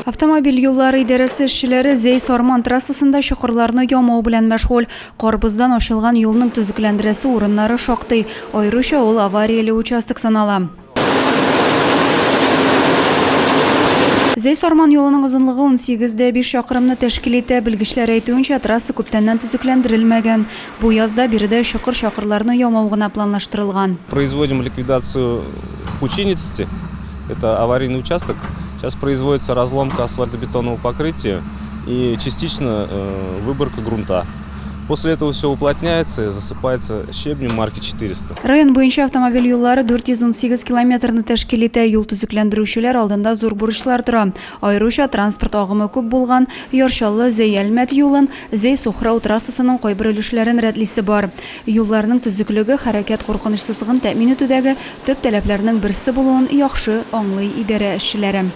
Автомобиль юллары идарәсе эшчеләре Зәй-Сарман трассасында чокырларны ямау белән мәшгуль. Кар-боздан ачылган юлның төзекләндерәсе урыннары шактый. Аеруча ул аварияле участок санала. Зәй-Сарман юлының озынлыгы 18 дә 5 чакрымны тәшкил итә. Белгечләр әйтүенчә, трасса күптәннән төзекләндерелмәгән. Бу язда биредә чокыр-чакырларны ямау гына планлаштырылган. Производим ликвидацию пучинистости. Это аварийный участок. Сейчас производится разломка асфальтобетонного покрытия и частично выборка грунта. После этого все уплотняется и засыпается щебнем марки 400. Район буенча автомобиль юллары 418 километрны тәшкил итә. Юл төзекләндерүчеләр алдында зур бурычлар тора. Аеруча транспорт агымы күп булган Яр Чаллы-Зәй-Әлмәт юлын, Зәй-Сухрау трассасының кайбер өлешләрен рәтлисе бар. Юлларның төзеклеге хәрәкәт куркынычсызлыгын тәэмин итүдәге төп таләпләрнең берсе булуын яхшы аңлый идарә эшчеләре.